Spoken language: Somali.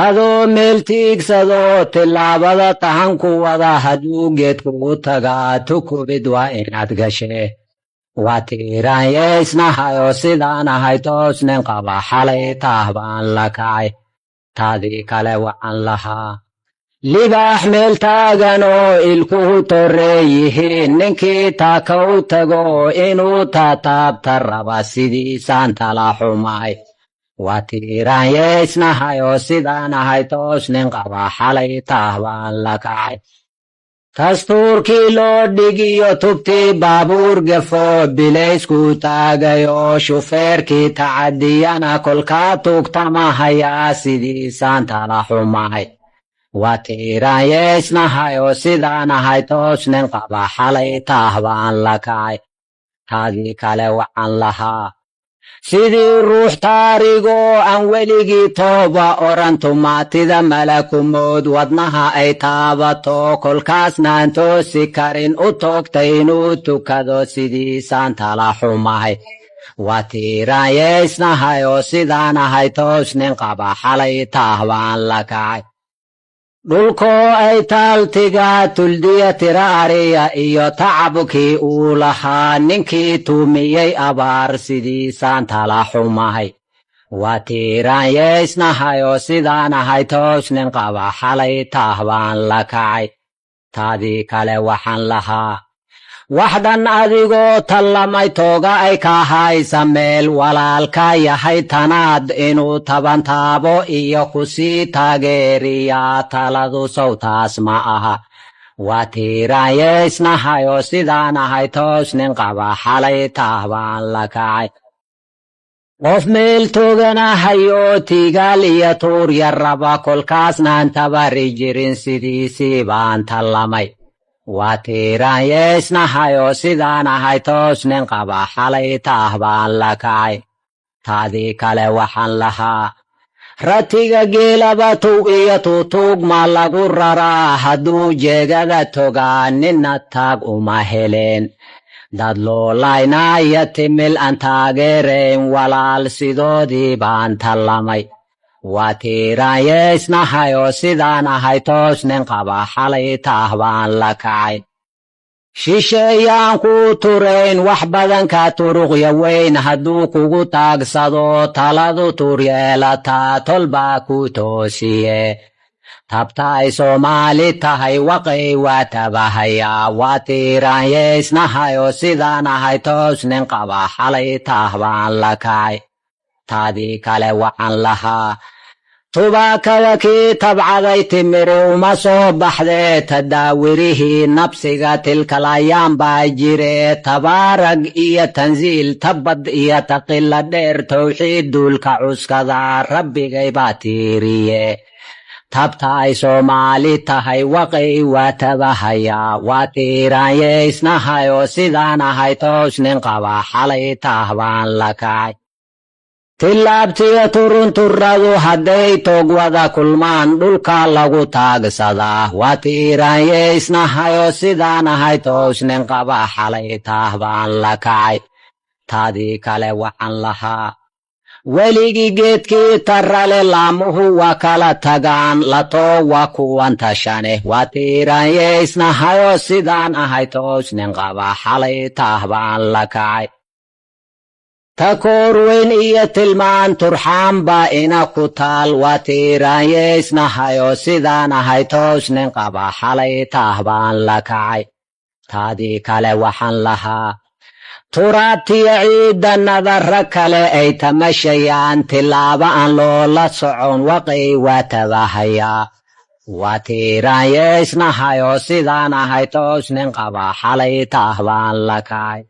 Adoo meel tiigsadoo tillaabada tahan ku wada hadduu geed kugu tagaa, tukubid waa inaad gashee. Waa tiiraanyeysnahayoo sidaan ahay toos nin qaba, xalay taah baan la kacay. Taadii kale wacan lahaa, libaax meel taaganoo ilkuhu torreeyihiin, ninkii taaka u tago inuu taataabta raba, sidiisaan tala xumay. Waa tiiraanyeysnahayoo sidaan ahay toos nin qaba, xalay taah baan la kacay. Dastuurkii loo dhigiyo tubtii baabuur gefo bilaysku taagayo, shufeerkii tacadiyana kolkaa tugtamahayaa, sidiisaan tala xumay. Waa tiiraanyeysnahayoo sidaan ahay toos nin qaba, xalay taah baan la kacay. Taadii kale wacan lahaa, sidii ruux taarigoo aan weligii tooba oran, tumaatida malakumood wadnaha ay taabato, kolkaasnaan toosi karin, u toogtay inuu tukado, sidiisaan tala xumahay. Waa tiiraanyeysnahayoo sidaan ahay toos nin qaba, xalay taah baan la kacay. Dhulkoo ay taaltiga tuldiya tira ariya iyo tacabkii uu lahaa, ninkii tuumiyey abaar, sidiisaan tala xumahay. Waa tiiraanyeysnahayoo sidaan ahay toos nin qaba, xalay taah baan la kacay. Taadii kale waxaan lahaa, wax dhan adigoo tallamay, tooga ay ka haysa meel, walaalka yahay tanaad inuu tabantaabo iyo kusii taageeriyaa, taladu sawtaas ma aha. Waa tiiraanyeysnahayoo sidaan ahay toos nin qaba, xalay taah baan la kacay. Qof meel tooganahayo tigaal iyo tuur yar raba, kolkaasnaan tabari jirin, sidiisii baan tallamay. Waa tiiraanyeysnahayoo sidaan ahay toos nin qaba, xalay taah baan la kacay. Taadii kale waxaan lahaa, ratiga geelaba tug iyo tutuug ma lagu raraa, hadduu jeegada togaa nina taag uma heleen. Dad loolaynaya timil aan taageerayn, walaal sidoodii baan tallamay. Waa tiiraanyeysnahayoo sidaan ahay toos nin qaba, xalay taah baan la kacay. Shisheeyaan kuu turayn wax badanka turuqya weyn, hadduu kugu taagsado taladu tur yeelataa, tolbaa ku toosiye. Tabta ay Soomaali tahay waqay waa tabahayaa. Waa tiiraanyeysnahayoo sidaan ahay toos nin qaba, xalay taah baan la kacay. Taadii kale wacan lahaa, tubaakada kii tabcaday timiri uma soo baxdee, tadaawirihii nabsiga tilkalayaan baa jire, tabaarag iyo tansiil tabad iyo taqila dheer, towxiid duulka cuskada rabbigay baa tiiriye. Tabta ay Soomaali tahay waqay waa tabahayaa. Waa tiiraanyeysnahayoo sidaan ahay toos nin qaba, xalay taah baan la kacay. Tillaabtiyo turunturradu hadday toog wada kulmaan, dhulka lagu taagsadaa. Waa tiiraanyeysnahayoo sidaan ahay toos nin qaba, xalay taah baan la kacay. Taadii kale wacan lahaa, weligii geedkii tarrale laamuhu waa kala tagaan, latoo waa kuwan tashane. Waa tiiraanyeysnahayoo sidaan ahay toos nin qaba, xalay taah baan la kacay. Takoor weyn iyo tilmaan turxaan baa ina ku taal. Waa tiiraanyeysnahayoo sidaan ahay toos nin qaba, xalay taah baan la kacay. Taadii kale waxaan lahaa, turaabtiyo ciidda nadarra kale ay tamashayaan, tillaaba aan loola socon waqay waa tabahayaa. Waa tiiraanyeysnahayoo sidaan ahay toos nin qaba, xalay taah baan la kacay.